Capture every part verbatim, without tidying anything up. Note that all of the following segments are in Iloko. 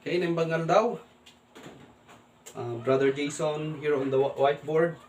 Okay, naimbag nga aldaw. Ah, Brother Jason here on the whi-, whiteboard.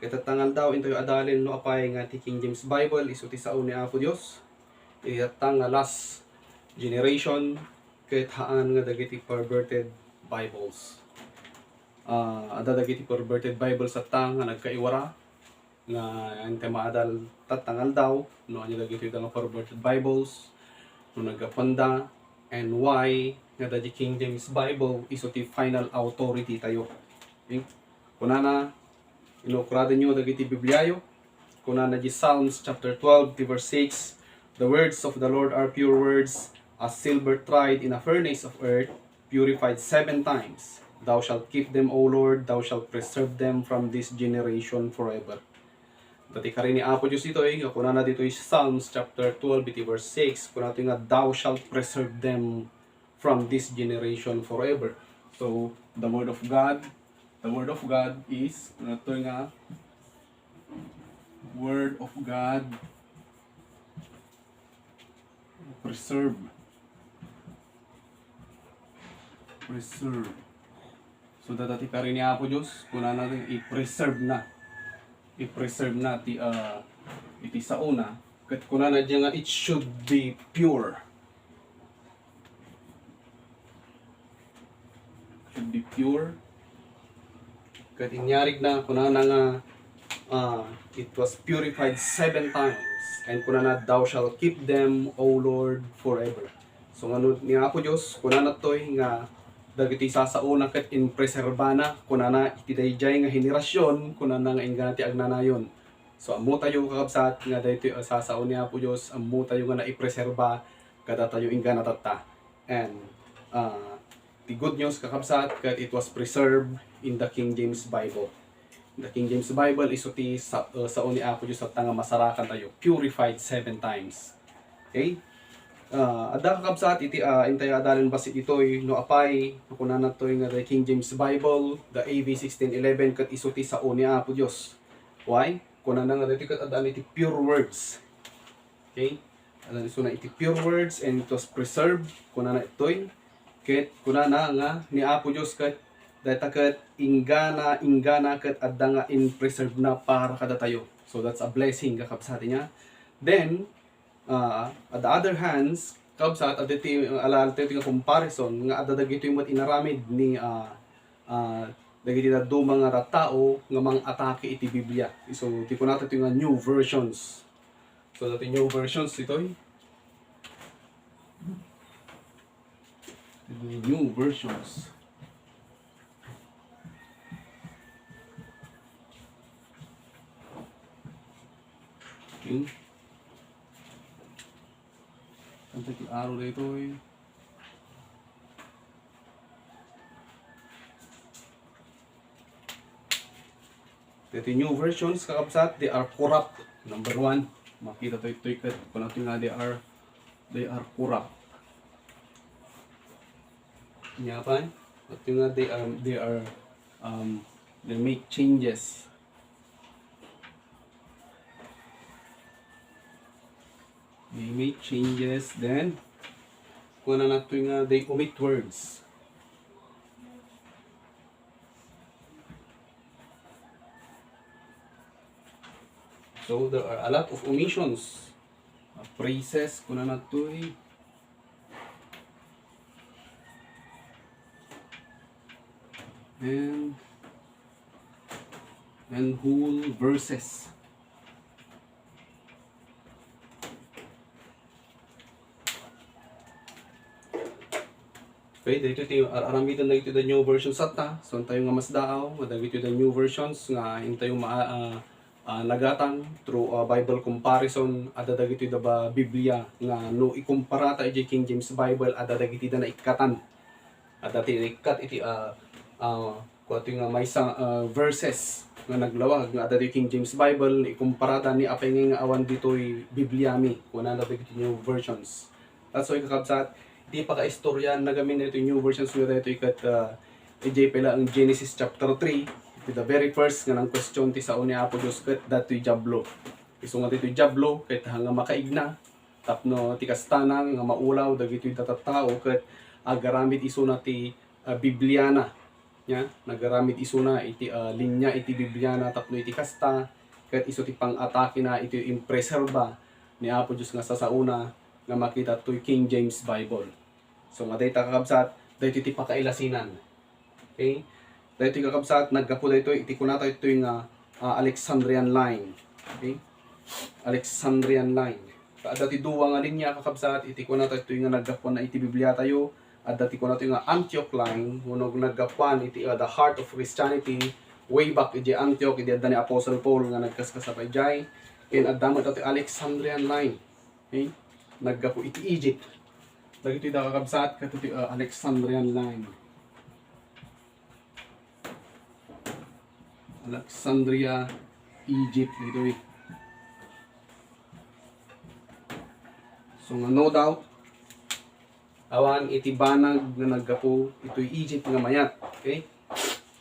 Ket tatta nga aldaw, intayo adalen no apay nga ti King James Bible isu ti sao ni Apo Dios. Iti tatta nga last generation, ket haan nga dagiti perverted Bibles. Ah, adda dagiti perverted Bibles tatta nga nagkaiwara, nga intay maadal tatta nga aldaw, no ania dagitoy da nga perverted Bibles, no naggapuanda, and why nga da di King James Bible isu ti final authority tayo. Okay? Kunana, inukuradenyo dagiti Bibliayo. Kunana di Psalms chapter twelve, di verse six, "The words of the Lord are pure words, as silver tried in a furnace of earth, purified seven times. Thou shalt keep them, O Lord, thou shalt preserve them from this generation forever." Dati kari ni Apo Dios itoy, nga kunana ditoy Psalms chapter twelve, iti verse six, kunana itoy nga, "Thou shalt preserve them from this generation forever." So, the word of God, the word of God is, kunana itoy nga, word of God, preserve. Preserve. So, data ti kari ni Apo Dios, kunana nga i-preserve na. I-preserve na ti, ah, iti saona. Ket kunana dia nga it should be pure. Should be pure. Ket inyarigna, kunana nga, ah, it was purified seven times. And kunana, "Thou shalt keep them, O Lord, forever." So, ngano ni Apo Dios, kunana toy nga dagiti sasaona ket inpreserbana, kunana iti daydiay nga henerasyon, kunana nga inggana ti agnanayon. So, ammotayo, kakabsat, nga daytoy a sasao ni Apo Dios, ammotayo nga naipreserba kadatayo inggana tatta. And, ah, the good news, kakabsat, ket it was preserved in the King James Bible. The King James Bible isu ti sa-, uh, sao ni Apo Dios tatta nga masarakan tayo, purified seven times. Okay? Ah, adda, kakabsat, iti, ah, intayo adalen bassit itoy, no apay, no kunana toy nga the King James Bible, the A V sixteen eleven, ket isu ti sao ni Apo Dios. Why? Kunana nga daytoy ket addaan iti pure words. Okay? Addaan isuna iti pure words and it was preserved. Kunana itoy. Ket kunana nga ni Apo Dios ket dayta ket inggana, inggana ket adda nga in-preserve na para kadatayo. So that's a blessing, kakabsat, ania. Then, ah, at the other hands, kabsat, adda ti, ala-, adda ti nga comparison nga adda dagitoy met inaramid ni, ah, ah, dagiti dadduma nga tattao nga mang-atake iti Biblia. So, ti kunata ti nga new versions. So, dati new versions ditoy. New versions. Okay. Ania ti aro daytoy? Dati new versions, kakabsat, they are corrupt. Number one, makita tayo itoy ket, kunana nga they are, they are corrupt. Ania pay? Ito nga, they are, they are, um, they make changes. They make changes, then, kunana nga they omit words. So, there are a lot of omissions. Uh, phrases, kunana toy. And, and whole verses. Okay, daytoy ti ar-aramiden dagitoy the new versions tatta. So, intayo nga masdaaw nga dagitoy the new versions nga intayo ma-, ah, ah, nagatang through, ah, Bible comparison, adda dagitoy da ba Biblia nga no ikumpara ta idiay King James Bible, adda dagiti da naikkatan. Adda ti naikkat iti, ah, ah, kuwatoy nga maysa, ah, verses nga naglawag nga adda ti King James Bible, no ikumpara ta ni apay nga awan ditoy Bibliami, kunana dagiti new versions. That's why, kakabsat, iti pakaistoryaanna gamin daytoy new versions nga daytoy ket, ah, idiay pay laeng Genesis chapter three, iti the very first nga nang-question ti sao ni Apo Dios ket daytoy Diablo. Isu nga daytoy Diablo ket nga makaigna tapno ti kastana nga maulaw dagitoy a tattao ket agaramid isuna ti, ah, Bibliana. Nya, nagaramid isuna iti, ah, linya iti Bibliana tapno iti kasta, ket isu ti pang-atakena iti impreserba ni Apo Dios nga sasaona nga makita toy King James Bible. So, nga dayta, kakabsat, daytoy ti pakailasinan. Okay? Daytoy, kakabsat, naggapu daytoy iti kunatayo toy nga, ah, Alexandrian line. Okay? Alexandrian line. Ta adda ti dua nga linya, kakabsat, iti kunatayo toy nga naggapuanna iti Bibliatayo. Adda ti kunatayo nga Antioch line, wenno naggapuan iti, ah, the heart of Christianity, way back idiay Antioch, idi adda ni Apostle Paul nga nagkaskasaba idiay. Ken adda met ti Alexandrian line. Okay? Naggapu iti Egypt. Dagitoy da, kakabsat, ket iti, ah, Alexandrian line. Alexandria, Egypt, ditoy. So nga, no doubt, awan iti banag nga naggapu itoy Egypt nga mayat. Okay?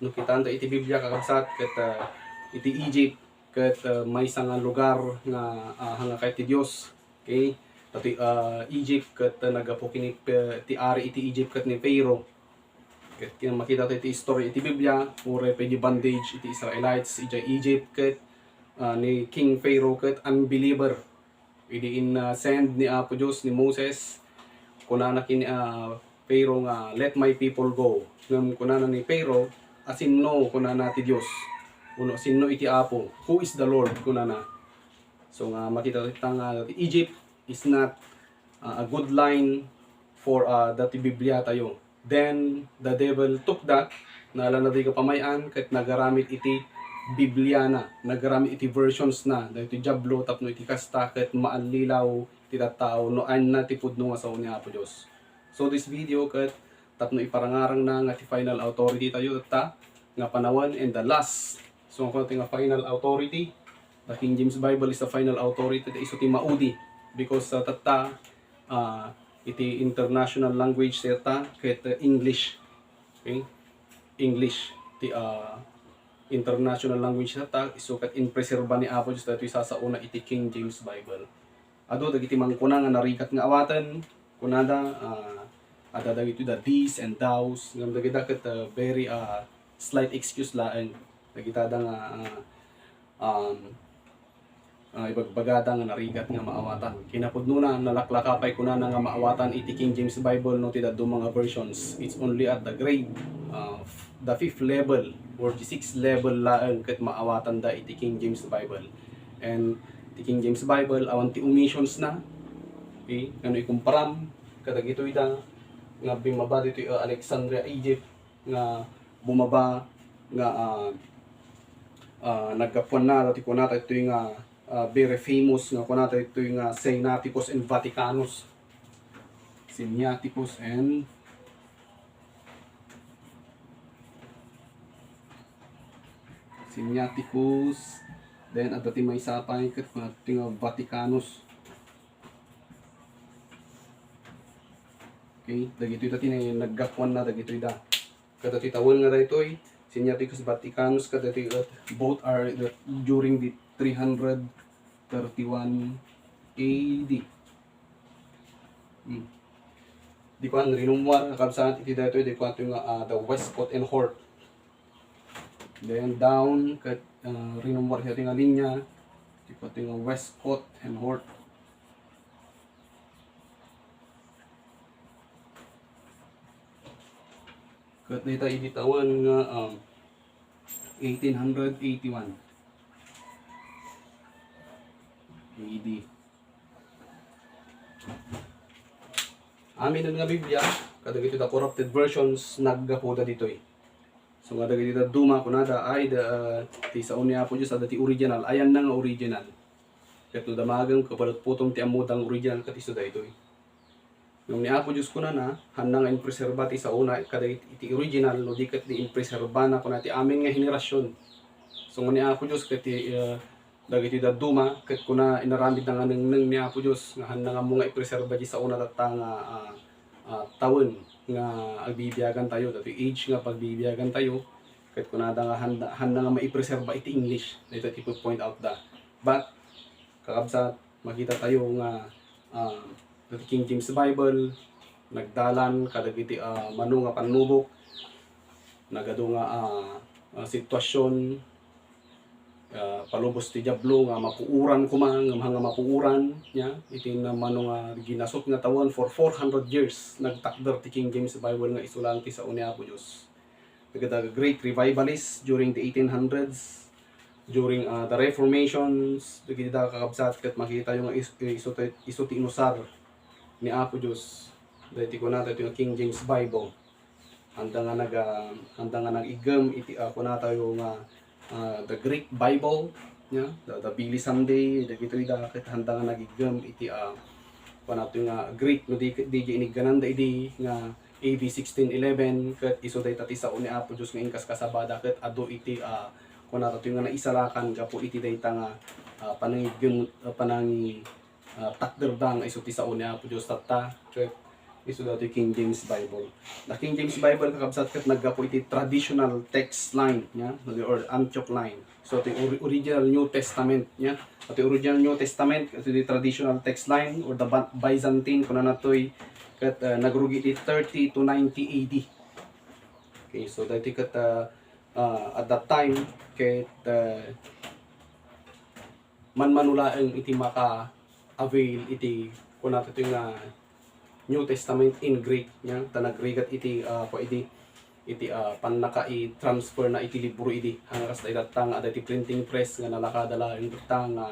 No, kitaenyo iti Biblia, kakabsat, ket, ah, iti Egypt, ket, ah, maysa nga lugar nga, ah, hanga kay ti Dios. Okay? Datoy, ah, Egypt ket, ah, naggapu ken ni, ah, ti ari iti Egypt ket ni Pharaoh. Ket ken makita tayo iti istorya iti Biblia, uray pay di bondage iti Israelites idiay Egypt ket, ah, ni King Pharaoh ket unbeliever. Idi in, ah, send ni Apo Dios ni Moses, kunana ken, ah, Pharaoh nga, "Let my people go." Ngem kunana ni Pharaoh, "Asinno?" kunana ti Dios. Wenno, "Asinno iti Apo? Who is the Lord?" kunana. So nga makita ta nga Egypt is not, ah, a good line for, ah, dati Biblia tayo. Then the devil took that, nalana dagiti pamay-an, ket nagaramid iti Bibliana, nagaramid iti versions na, dagiti Diablo, tapno iti kasta, ket maallilaw ti tattao no ania ti pudno nga sao ni Apo Dios. So this video, ket tapno iparangarangna nga ti final authority tayo, tatta, nga panawen, and the last. So, kung ti nga final authority, the King James Bible is the final authority, ta isu ti maudi. Because, ah, tatta, ah, iti international language dayta, ket, ah, English. Okay? English. Ti, ah, international language dayta, isu ket impreserba ni Apo Dios daytoy sasaona iti King James Bible. Adu dagiti mangkuna nga narigat nga awaten, kunada, ah, adda dagitoy da these and thous, ngem dagita ket, ah, very, ah, slight excuse laeng. Dagitada nga, ah, um, ah, ibagbagada nga narigat nga maawatan. Kinapudnona, nalaklaka pay kunana nga maawatan iti King James Bible no ti dadduma nga versions. It's only at the grade, ah, f-, the fifth level or the sixth level laeng ket maawatanda iti King James Bible. And ti King James Bible, awan ti omissions na. Okay? Ngano ikumparam kadagitoy da nga bimmaba ditoy, ah, Alexandria, Egypt, nga bumaba nga, ah, ah, naggapuanna dati kunata itoy nga, ah, very famous nga kunata itoy nga Sinaiticus and Vaticanus. Sinaiticus and Sinaiticus. Then, adda ti maysa pay ket kunata itoy nga Vaticanus. Okay, dagitoy dati naggapuanna dagitoy da. Kadagitoy tawen nga daytoy, Sinaiticus Vaticanus, kadagitoy, uh, both are the, during the three hundred thirty-one A D. Hmm. Di ko an rinumwar, kakabsat, iti daytoy, di ko ato nga, ah, the Westcott and Hort. Then down, ket, ah, rinumwar siya ti nga linya, di ko ato nga Westcott and Hort. Ket dayta idi tawen nga, um, eighteen hundred eighty-one A D. Amin nga Biblia, kadagitoy da corrupted versions, naggapuda ditoy. So, nga dagiti dadduma, kunada, ay, da, ah, ti sao ni Apo Dios, adda ti original. Ayanna nga original. Ket no damagem, kapalutputom ti ammoda nga original, ket isu daytoy. Ngem ni Apo Dios kunana, hanna nga impreserba ti saona kadagiti original, no di ket di impreserbana kuna ti amin nga henerasyon. So, ni Apo Dios ket ti, eh, dagiti dadduma, ket kuna inaramidda nga nengneng ni Apo Dios nga hanna nga ammo nga ipreserba ti saona tatta nga, ah, ah, tawen nga agbibiagantayo, datoy age nga pagbibiagantayo, ket kunada nga handa, hanna nga maipreserba iti English, daytoy ti point out da. But, kakabsat, makita tayo nga, ah, dati King James Bible, nagdalan kadagiti, ah, mano nga pannubok, nagadu nga, ah, ah, sitwasyon, ah, palubos ti Diablo nga mapuoran koma, ngem haan nga mapuoran, nia, iti na mano nga ginasut nga tawen for four hundred years, nagtakder ti King James Bible nga isu laeng ti sao ni Apo Dios. Dagiti great revivalist during the eighteen hundreds, during, ah, the Reformations, dagiti da kakabsat ket makitayo nga is-, isu ti, isu ti inusar ni Apo Dios. Daytoy kunatayo nga King James Bible. Haan da nga nag-, ah, haan da nga nag-iggem iti, ah, kunatayo nga, ah, the Greek Bible, nia, the, the Billy Sunday, dagitoy da ket haan da nga nag-iggem iti, ah, kunatayo nga Greek, no di, di, di iniggananda idi nga A D sixteen eleven, ket isu dayta ti sao ni Apo Dios nga inkaskasabada ket adu iti, ah, kunatayo nga naisalakan gapu iti dayta nga, ah, panangiggem-, ah, panangi-, ah, takderda nga isu ti sao ni Apo Dios tatta, ket isu daytoy King James Bible. The King James Bible, kakabsat, ket naggapu iti traditional text line, nia, or Antioch line. So, ti ori-, original New Testament, nia. Ti original New Testament, iti traditional text line or the Ban-, Byzantine, kunana toy, ket, ah, nagrugi iti thirty to ninety A D. Okay, so daytoy ket, ah, ah, at that time, ket, ah, manmano laeng iti maka-avail iti, kunana toy nga, New Testament in Greek, nia, ta nagrigat iti, ah, kua idi, iti, ah, pannaka-i-transfer na iti libro idi. Haan nga kasta, itatta nga adda iti printing press nga nalakada laeng tatta nga,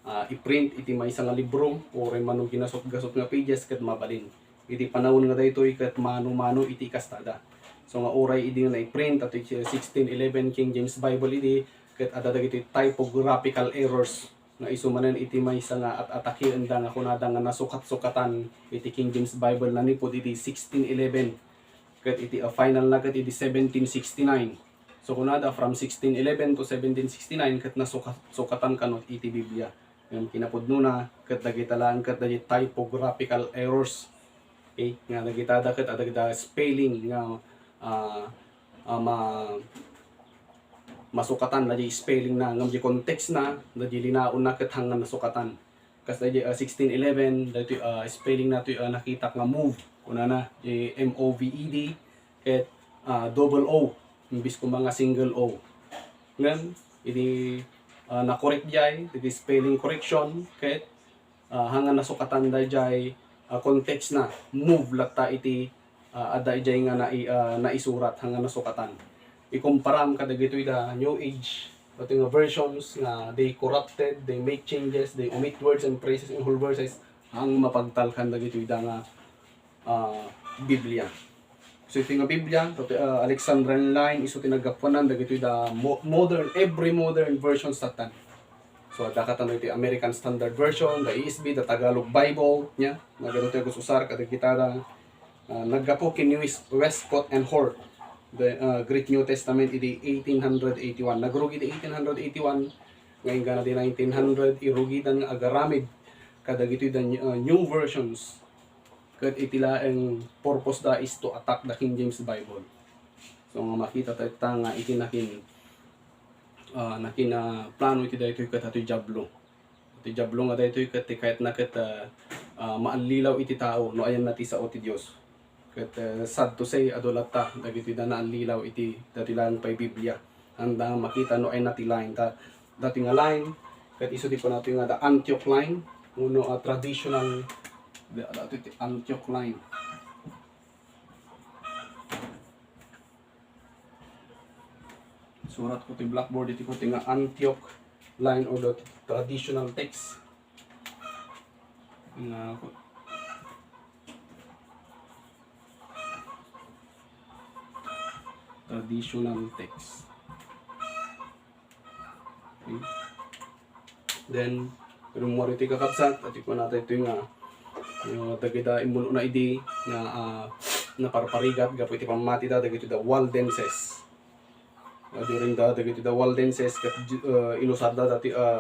ah, i-print iti maysa nga libro, uray mano ginasut-gasut nga pages ket mabalin. Iti panawen nga daytoy ket mano-mano iti kastada. So nga uray idi nga naiprint, iti sixteen eleven King James Bible idi, ket adda dagiti typographical errors nga isu manen iti maysa nga at-atakienda nga kunada nga nasukat-sukatan iti King James Bible nanipud iti sixteen eleven, ket iti, ah, final na ket iti seventeen sixty-nine. So, kunada, from sixteen eleven to seventeen sixty-nine, ket nasukat-, sukatan kano iti Biblia. Ngem kinapudnona, ket dagita laeng ket dagiti typographical errors. Okay? Nga dagita da ket adda spelling nga, ah, ah, ma-, masukatan, daydi spelling na, ngem di context na, daydi linaon na ket hangan nasukatan. Kas daydi, ah, sixteen eleven, daytoy, ah, spelling na toy, ah, nakitak nga move. Kunana, di M O V E D, ket, ah, double O, imbis koma nga single O. Ngem, idi, ah, nakorek diay, daydi spelling correction, ket, ah, hangan nasukatan daydiay, ah, context na, move latta iti, ah, adda idiay nga nai-, ah, naisurat, hangan nasukatan. Ikumparam kadagitoy da New Age, pati nga versions nga they corrupted, they make changes, they omit words and phrases in whole verses, ang mapagtalkan dagitoy da nga, ah, Biblia. So, iti nga Biblia, iti, ah, Alexandrian line, isu ti naggapuanan dagitoy da mo-, modern, every modern version satan. So, adda katan iti American Standard Version, the E S V, the Tagalog Bible, nia, nagadu ti agususar kadagita da, ah, naggapu ken Wes-, Westcott and Hort, the, ah, Greek New Testament, idi eighteen hundred eighty-one. Nagrugi di eighteen hundred eighty-one, nga inggana di nineteen hundred, irugidan nga agaramid kadagitoy da, ah, new versions. Ket iti laeng purpose da is to attack the King James Bible. So, nga makita tayo ta nga iti nakin-, ah, nakinaplano iti daytoy ket atoy Diablo. Ti Diablo nga daytoy ket ti kayatna ket, ah, ah, maallilaw iti tao no ayanna ti sao ti Dios. Ket, ah, sad to say, adu latta dagiti da naallilaw iti daytoy laeng pay Biblia. Anda makita no ayanna ti line. Ta, daytoy nga line, ket isu ti kunatayo nga the Antioch line, wenno, ah, traditional, da-, daytoy ti Antioch line. Surat ko ti blackboard, iti ko ti nga Antioch line or the traditional text. Nga, traditional text. Okay. Then, rummuar iti kakabsat, iti kunata itoy nga, uh, dagita immuno na idi nga, ah, naparparigat gapu iti pammatida dagiti da Waldenses. Uh, during da, dagiti da Waldenses, ket, uh, inusarda dati, uh,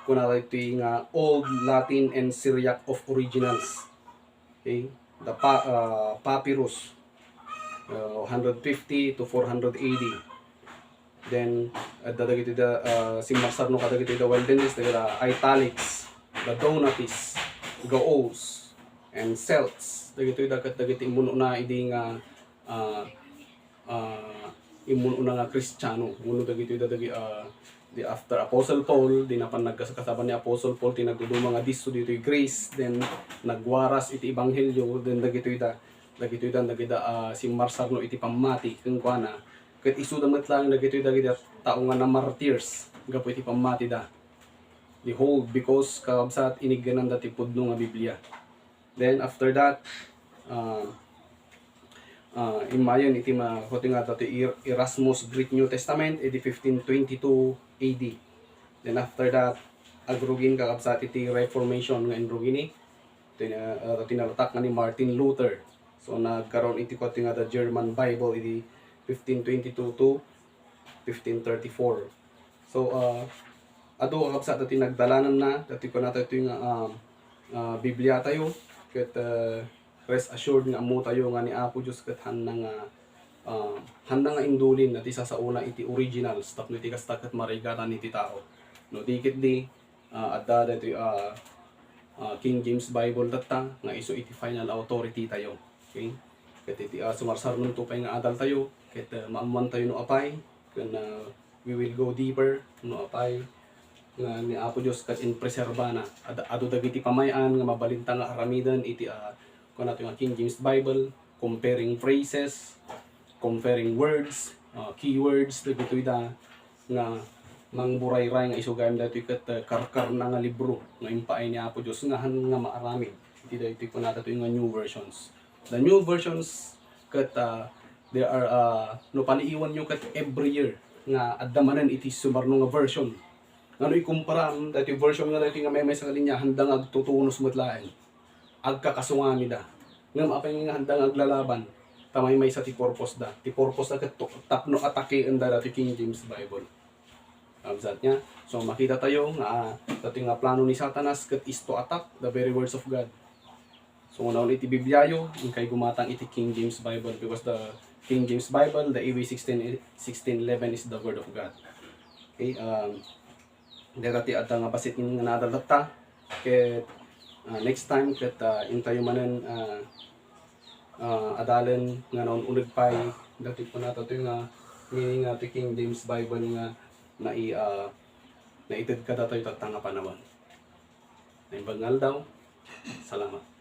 kunata itoy nga Old Latin and Syriac of originals. Okay? The pa-, uh, papyrus, uh, hundred fifty to four hundred A D. Then, adda dagiti da, uh, simmarsarno kadagiti da Waldenses, dagiti da Italics, the Donatists, Gaos, and Celts, Dagitoy da ket dagiti immun-una idi nga, ah, ah, immun-una nga Kristiano. Wenno dagitoy da dagi-, ah, di after Apostle Paul, di napan nagkasakataban ni Apostle Paul ti nagduduma nga disso ditoy Greece, then nagwaras iti ebanghelio, then dagitoy da, dagitoy da, dagida, ah, simmarsarno iti pammati kenkuana. Ket isuda met laeng dagitoy dagiti tao nga namartyrs gapu iti pammatida. Behold, because, kakabsat, iniggananda ti pudno nga Biblia. Then after that, ah, ah, immayen iti ma-, hoy nga adda ti Er-, Erasmus Greek New Testament, idi fifteen twenty-two A D. Then after that, agrugin, kakabsat, iti Reformation nga inrugini, tin-, ah, tinalatak nga ni Martin Luther. So, nagkaroon iti kua ti nga adda German Bible idi fifteen twenty-two to fifteen thirty-four. So, ah, adu, kakabsat, dati nagdalananna, dati kunatayo ti nga, ah, ah, Biblia tayo, ket, ah, rest assured nga ammo tayo nga ni Apo Dios ket hanna nga, ah, hanna nga indulin dati sasaona iti originals tapno iti kasta ket marigatan iti tao. No di ketdi, ah, adda daytoy, ah, ah, King James Bible tatta nga isu iti final authority tayo. Okay? Ket iti, ah, sumarsarnonto pay nga adal tayo, ket, ah, maammuan tayo no apay, ken, ah, we will go deeper no apay nga ni Apo Dios ket inpreserbana. Ad-, adu dagiti pamay-an nga mabalinta nga aramiden iti, ah, kunatayo nga King James Bible, comparing phrases, comparing words, ah, keywords, dagitoy da nga mangburayray nga isu gayam daytoy ket, ah, karkarna nga libro nga impaay ni Apo Dios nga han nga maaramid iti daytoy kunatayo nga new versions. The new versions ket, ah, there are, ah, no paliiwanyo ket every year nga adda manen iti sumarno nga version. Ngano ikumparam daytoy version nga daytoy nga maymaysa nga linya, handa nga agtutunos met laeng. Agkakasungamida. Ngem apay nga handa nga aglalaban? Ta maymaysa ti purpose da. Ti purpose da ket to-, tapno atakienda daytoy King James Bible. Kabsat nga. So, makita tayo nga, ah, daytoy nga plano ni Satanas ket is to attack the very words of God. So, una iti Bibliayo, inkay gumatang iti King James Bible because the King James Bible, the A V sixteen, sixteen eleven is the Word of God. Okay, um, dagiti adda nga bassit nga naadal tatta, ket, ah, next time, ket, ah, intayo manen, ah, ah, adalen nga naun-uneg pay, dati kunatayo nga meaning nga ti King James Bible nga nai-, ah, naited kadatayo tatta nga panawen. Naimbag nga aldaw. Salamat.